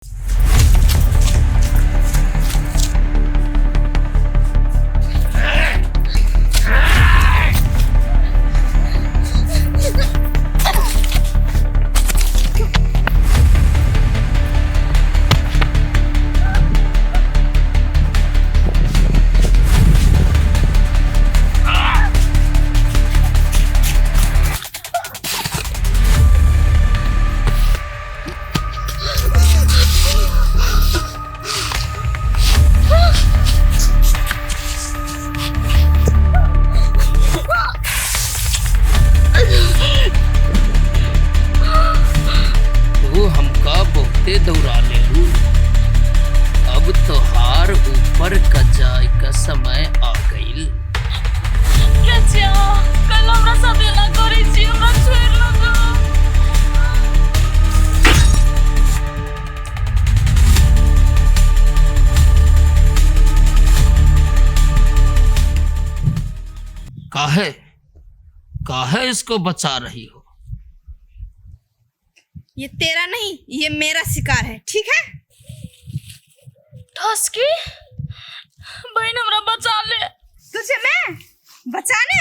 तू हमका बहुते दौड़ा लेलू, अब तोहार ऊपर क जाए क समय आ गइल। के छी अहाँ? कल हमरा साथ एना करै छी, हमरा छोड़ि लऽ जाउ। काहे काहे इसको बचा रही हो? ये तेरा नहीं, ये मेरा शिकार है, ठीक है? ठसकी बहन, हमरा बचा ले। तुझे मैं बचाने,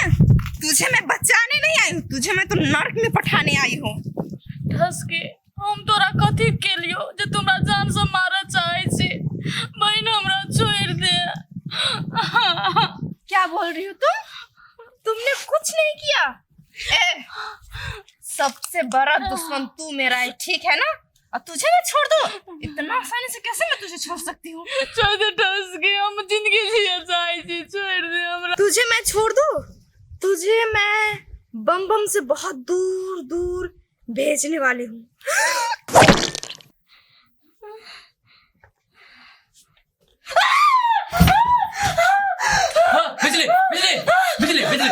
तुझे मैं बचाने नहीं आई हूँ, तुझे मैं तो नर्क में पठाने आई हूँ। ठसकी, हम तोरा कथी केलियो जे तुमरा जान से मारऽ चाहै छी? बहन, हमरा छोड़ि दे। क्या बोल रही हो तुम? तुमने कुछ नहीं किया। ए, सबसे बड़ा दुश्मन तू मेरा है, ठीक है ना? और तुझे मैं छोड़ दूँ इतना आसानी से? कैसे मैं तुझे छोड़ सकती हूँ? छोड़ दे ठसकी, हम जिंदगी जिए चाहै छी, छोड़ दे हमरा। तुझे मैं छोड़ दूँ? तुझे मैं बम बम से बहुत दूर दूर भेजने वाली हूँ। हाँ, बिजली बिजली बिजली बिजली,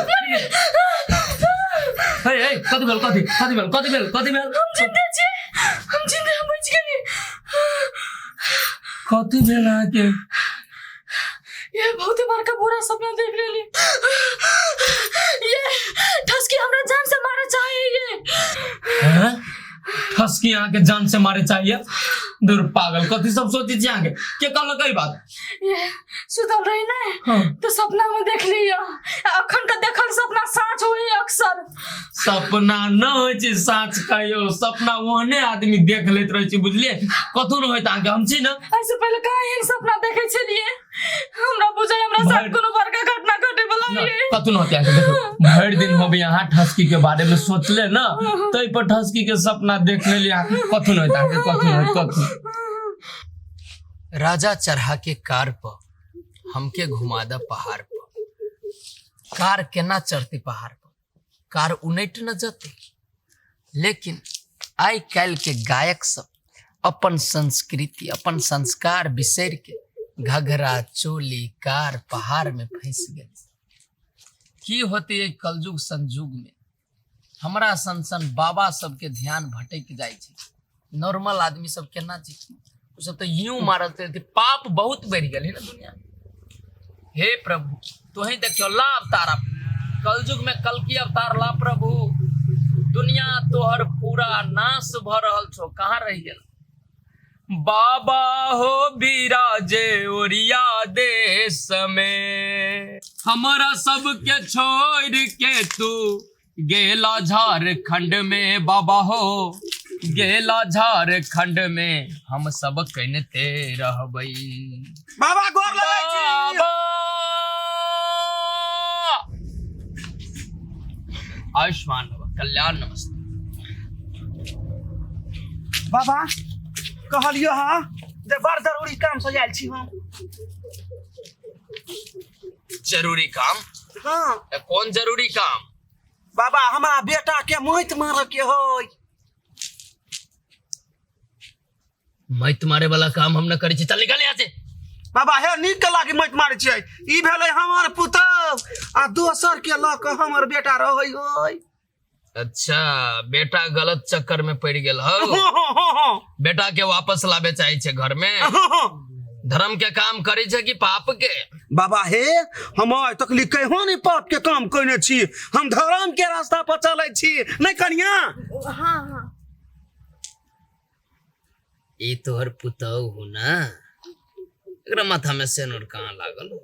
हे हे, कथी भेल? कथी कथी भेल? कथी भेल? कथी भेल? हम जिंदे छी, हम जिंदे, हम बचि गेली। कथी भेल अहाँके? ये बहुत बड़का बुरा सपना देख लेली। ये ठसकी हमरा जान से मारे चाहे ये। हैं? ठसकी अहाँके जान से मारे चाहिए? दूर पागल, कथी सब सोचै छी अहाँके? के कहलक ई बात? ये सुतल रही ने तो सपना में देख लिया। अखन का देखल सपना साँच होई अक्सर। सपना न होइ छै साँच कहियो। सपना ओहने आदमी देख लैत रहै छै, बुझलियै? कथू न होइत अहाँके, हम छी ने। ऐसे पहले कहाँ एहन सपना देखे छलिए? हमरा बुझाय हमरा साथ कोनो बड़का घटना घटे वाला ये। कथू न होते अहाँके। देखू, भरि दिन होबे अहाँ ठसकी के बारे में सोचले न, तै पर ठसकी के सपना देख लेलियै अहाँ। कथू न होइत अहाँके, कथू न होइत, कथू। राजा चढ़ा के कार पर हमके घुमा द पहाड़ पर। कार केना चढ़ती पहाड़ पर? कार उनट न जते। लेकिन आइ काल्हि के गायक सब अपन संस्कृति, अपन संस्कार बिसरि के घघरा, चोली, कार, पहाड़ में फंसि गेल। की होते एहि कलयुग संयुग में? हमरा सन सन बाबा सबके ध्यान भटकि जाइ छै। नॉर्मल आदमी सब केना जीतै? ओ सब तऽ यूं मारल चलते। पाप बहुत बढ़ि गेल है ने दुनिया में। हे प्रभु, तोही देखियो, ला अवतार आप। कलयुग में कल्कि अवतार ला प्रभु। दुनिया तोहर पूरा नाश भ रहल छौ, कहाँ रहि गेल? बाबा हो बिराजे ओरिया देश में, हमरा सबके छोड़ के तू गेला झारखंड में। बाबा हो गेला झारखंड में, हम सब कनते रहबै। बाबा, गोर लगै छी। बाबा, आयुष्मान भव, कल्याण, नमस्ते। बाबा, कहलियो हाँ जे बड़ जरूरी काम से आयल छी हम। जरूरी काम? हाँ। तऽ कोन जरूरी काम? बाबा, हमरा बेटा के मौत मारऽ के होय। मौत मारे वाला काम हम न करै छी, चल निकल यहाँ से। बाबा हे, नीक लागी मौत मारै छियै। ई भेलै हमर पुतौह आ दोसर के लऽ कऽ हमर बेटा रहै होय। अच्छा, बेटा गलत चक्कर में पड़ गेल हौ। हाँ। बेटा के वापस लाबे चाहे छे घर में। धर्म के काम करे छे कि पाप के? बाबा हे, हम आइ तक लिखे हो नहीं पाप के काम कने छी। हम धर्म के रास्ता पर चलै छी। नहीं कनिया? हाँ हाँ। ई तोहर पुतहु हो ना, एकरा माथा में सेनुर कहाँ लागल हो?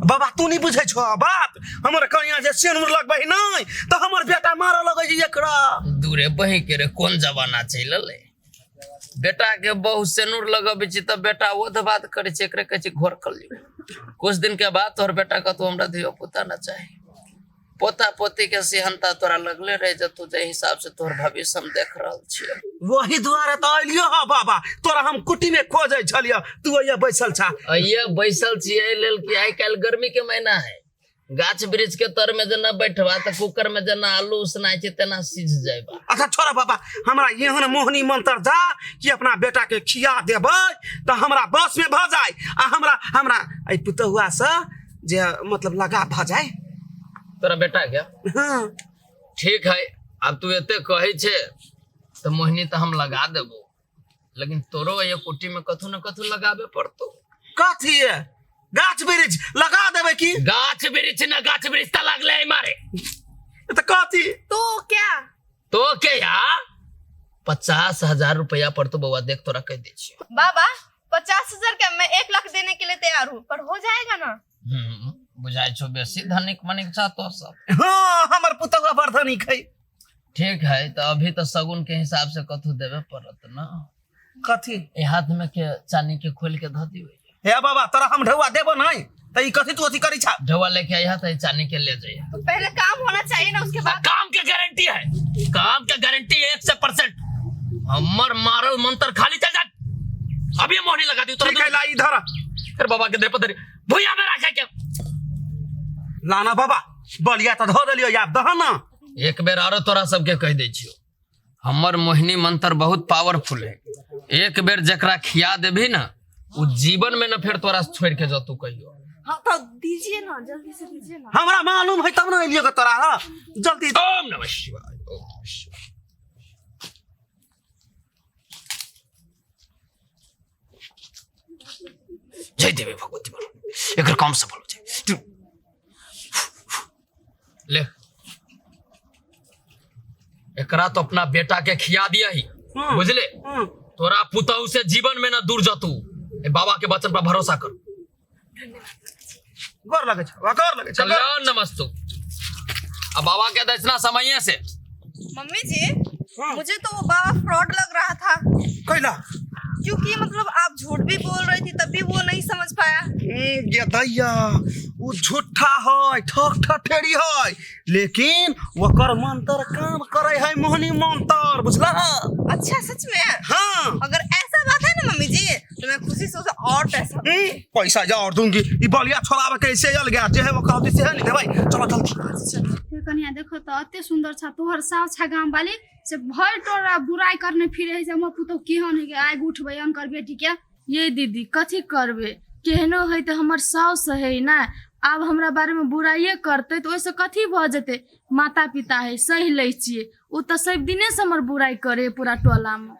बाबा तू नहीं बुझै छो बात, हमर कनिया जे सेनुर लगबै नहीं तऽ हमर बेटा मारऽ लगै छै एकरा। दूरे बही के रे, कोन जमाना चलि एलै, बेटा के बहु सेनुर लगबै छै तऽ बेटा ओध बात करै छै, एकरे कहै छै घोर कलयुग। कुछ दिन के बाद तोहर बेटा कहतौ हमरा धियो पुता ना चाही, पोता पोती के सिहनता तोरा लगले रह जतौ, जाहि हिसाब से तोहर भविष्य हम देख रहल छियै। वही दुआरे तऽ अलियो हँ बाबा, तोरा हम कुटी में खोजै छलियो, तू अइया बैसल छा। अइया बैसल छियै एहि लेल कि आइ काल्हि गर्मी के महीना है, गाछ वृक्ष के तर में जेना बैठबा तऽ कुकर में जेना आलू उसनाइ छै तेना सिझ जायबा। अच्छा छोड़ा बाबा, हमरा एहन मोहनी मंत्र दा कि अपना बेटा के खिया देबै तऽ हमरा बस में भऽ जाय आ हमरा हमरा एहि पुतहुआ से जे मतलब लगा भऽ जाय। तोरा बेटा के? हाँ। ठीक है, अब तू एते कहै छे तऽ मोहिनी तऽ हम लगा देबो, लेकिन तोरो ये कुटी में कथू न कथू लगाबे पड़तो। कथी है? गाछ वृक्ष लगा देबै की? गाछ वृक्ष न, गाछ वृक्ष तऽ लगले है मारे। तऽ कथी? तो क्या? तो के या 50,000 रुपया पड़तो बउआ, देख तोरा कह दै छियो। बाबा 50,000 क्या, मैं 1 लाख देने के लिए तैयार हूँ, पर हो जाएगा ना? बुझाइ छौ बेसी धनिक मनिक छा तो सब। हाँ, हमर पुतहुआ बड़ धनिक है। ठीक है, तो अभी तो सगुन के हिसाब से कथू देवे पड़त ना। कथी? ए हाथ में के चानी के खोल के धऽ दियो। हे बाबा, तोरा हम ढौआ देबो नहीं त ई कथी तू अथी करी छा? ढौआ लेके आइहा त ई चानी के ले जाइहा। तो पहले काम होना चाहिए ना, उसके बाद। काम के गारंटी है, काम के गारंटी 100%। हमर मारल मंत्र खाली चल जा, अभी मोहनी लगा दी तोरा। ठीक है, ला इधर। फिर बाबा के दे पधरी भुइया में रखे के लाना बाबा, बलिया त धो देलियो, याद दह ना। एक बेर आरो तोरा सबके कह दै छियो, हमर मोहिनी मंत्र बहुत पावरफुल है, एक बेर जकरा खिया देबही ना उ जीवन में न फिर तोरा छोड़ के जतू कहियो। हाँ तो दीजिए ना, जल्दी से दीजिए ना। हमरा मालूम है तब ना एलियो के तोरा। हाँ जल्दी। ओम नमः शिवाय, ओम नमः शिवाय। जय देवी भगवती बोलो, एकर काम सफल हो जाए। ले एकरा तो अपना बेटा के खिया दिया ही, बुझले? तोरा पुतहु से जीवन में ना दूर जतू, ए बाबा के वचन पर भरोसा कर। गोर लगे छौ, गोर लगे छौ। कल्याण नमस्तु। अब बाबा के दक्षिणा समय से। मम्मी जी, मुझे तो वो बाबा फ्रॉड लग रहा था। कैला? क्योंकि मतलब आप झूठ भी बोल रही थी तब भी वो नहीं समझ पाया। गे दैया, वो झूठा है, ठक ठठेरी है, लेकिन ओकर मंत्र काम करे है, मोहनी मंत्र, बुझला? अच्छा सच में? हाँ। अगर ऐसा बात है ना मम्मी जी तो मैं खुशी से उसे और पैसा दूंगी। पैसा जा और दूंगी। ई बलिया छोड़ावे कैसे जल गया, जे है वो कहती से है नहीं भाई। चलो जल्दी। हे कनिया देखो तो अते सुंदर छा तोहर साव छा गाम वाली से भर तोरा बुराई करने फिरे है से हमर पुतोह केहन है के आगि उठबै अनकर बेटी के। ये दीदी कथी करबे, केहनो है तो हमर साउस है ना, आब हमरा बारे में बुराइए करते तो ओहिसँ कथी भऽ जेतै, माता पिता है सही लै छियै, ओ तऽ सब दिने से हमर बुराई करे है पूरा टोला में।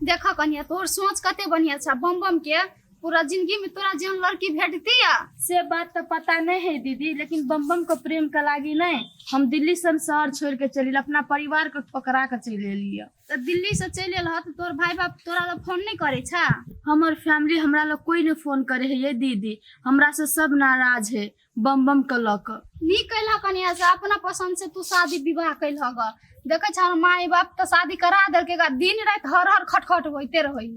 देख कनिया तोहर सोच कते बढ़िया छा, बम बम के पूरा जिंदगी में तोरा जेहन लड़की भेटती या। से बात तो पता नहीं है दीदी, लेकिन बम बम के प्रेम के लागी नहीं हम दिल्ली सन शहर छोड़ के चली, अपना परिवार के ठोकरा के चलि एलियै। तो दिल्ली से चलि एलह तो तोहर भाई बाप तोरा लग फोन नहीं करे छा? हमर फैमिली हमरा लग कोई नहीं फोन करे है ये दीदी, हमरा से सब नाराज है बम बम के लऽ के। नीक कैलह कनिया से अपना पसंद से तू शादी विवाह कैलह ग, देखे छह माय बाप तो शादी करा देलकै ग, दिन राति हर हर खटखट होइते रहै।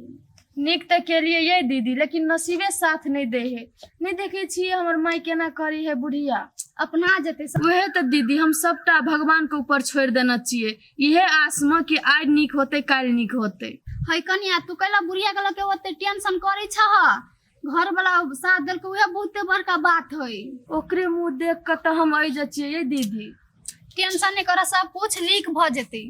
नीक तऽ केलियै ये दीदी, लेकिन नसीबे साथ नहीं दे है, नहीं देखे छियै हमर माय केना करी है बुढ़िया। अपना जेतै सब। वएह तऽ दीदी हम सबटा भगवान के ऊपर छोड़ि देने छियै, इहे आस में कि आइ नीक होतै काल्हि नीक होतै। है कनिया तू कैला बुढ़िया के लऽ के ओते टेंशन करै छह, घर वाला साथ देलकै उहे बहुते बड़का बात है। ओकरे मुँह देख के तऽ हम अइ जाइ छियै ये दीदी। टेंशन नहीं कर, सब कुछ नीक भऽ जेतै।